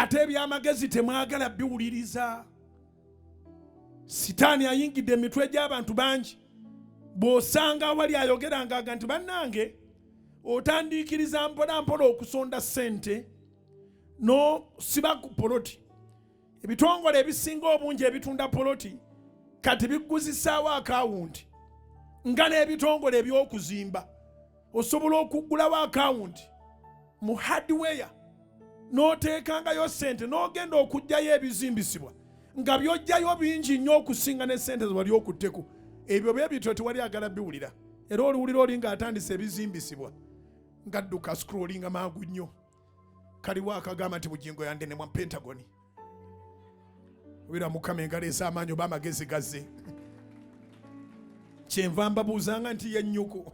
Ate ebyamagezi temwagala biwuliriza. Sitaani ayingidde emitwe gy'abantu bangi. Bw'osanga awali ayogera ng'aga nti bannange otandiikiriza mpola mpola okusonda ssente n'osiba ku poloti. Ebitongole ebisinga obungi ebitunda poloti kati bigguzisaawo akawunti, nga n'ebitongole eby'okuzimba osobola okuggulawo akawunti mu hardware n'oteekangayo ssente n'ogenda okuggyayo ebizimbisibwa nga by'oggyayo bingi nnyo okusinga ne ssente ze wali okutteko. Ebyo bwe bityo tewali agala biwulira, era oluwulira oli ng'atandise ebizimbisibwa ng'adduka scrollinga mangu nnyo. Kaliwo akagamba nti Bugingo yandenemwa Pentagon. Wira Mukama engalo ez'amaanyi oba amagezi gazze. Kyenva mbabuuzanga nti ye nnyoko.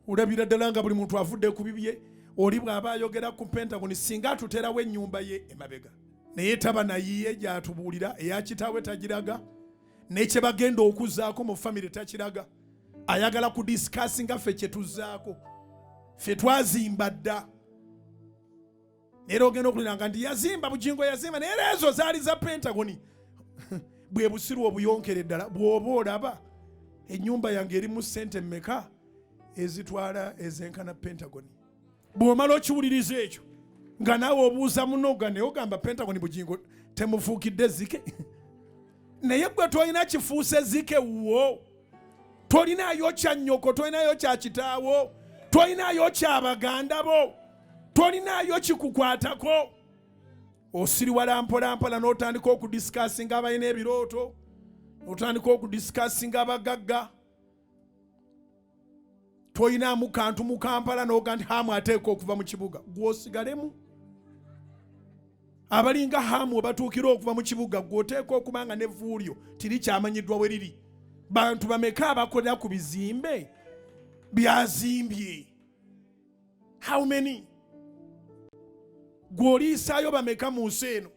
Olabira ddala nga buli muntu avudde ku bibye. Oli bw'aba ayogera ku Pentagon singa atuterawo ennyumba ye emabega, naye taba nayiye gy'atubuulira, eya kitaawe tagiraga, ne kye bagenda okuzzaako mu famire takiraga. Ayagala ku discussinga ffe kye tuzzaako, ffe twazimba dda. Era ogenda okuliranga nti yazimba Bugingo yazimba, naye era ezo zaali za Pentagon. Bwe busiru obuyonkere ddala. Bw'oba olaba ennyumba yange erimu ssente mmeka ezitwala ezenkana Pentagon, bw'omala okiwuliriza ekyo nga naawe obuuza munoga, naye ogamba Pentagon Bugingo temufuukidde zike. Naye gwe tolina kifuuse zike wo, tolinayo kya nnyoko, tolinayo kya kitaawo, tolinayo kya baganda bo, tolinayo kikukwatako. Osiriwala mpola mpola n'otandika okudisikasinga abalina ebirooto, n'otandika okudisikasinga abagagga. Tolinamu kantu mu Kampala n'oga nti Hamu ateeka okuva mu kibuga, gw'osigalemu. Abalinga Hamu webatuukira okuva mu kibuga, gw'oteeka okuba nga n'evvuulyo tirikyamanyiddwa we liri. Bantu bameka abakolera ku bizimbe byazimbye? How many? Gw'oliisaayo bameka mu nsi eno?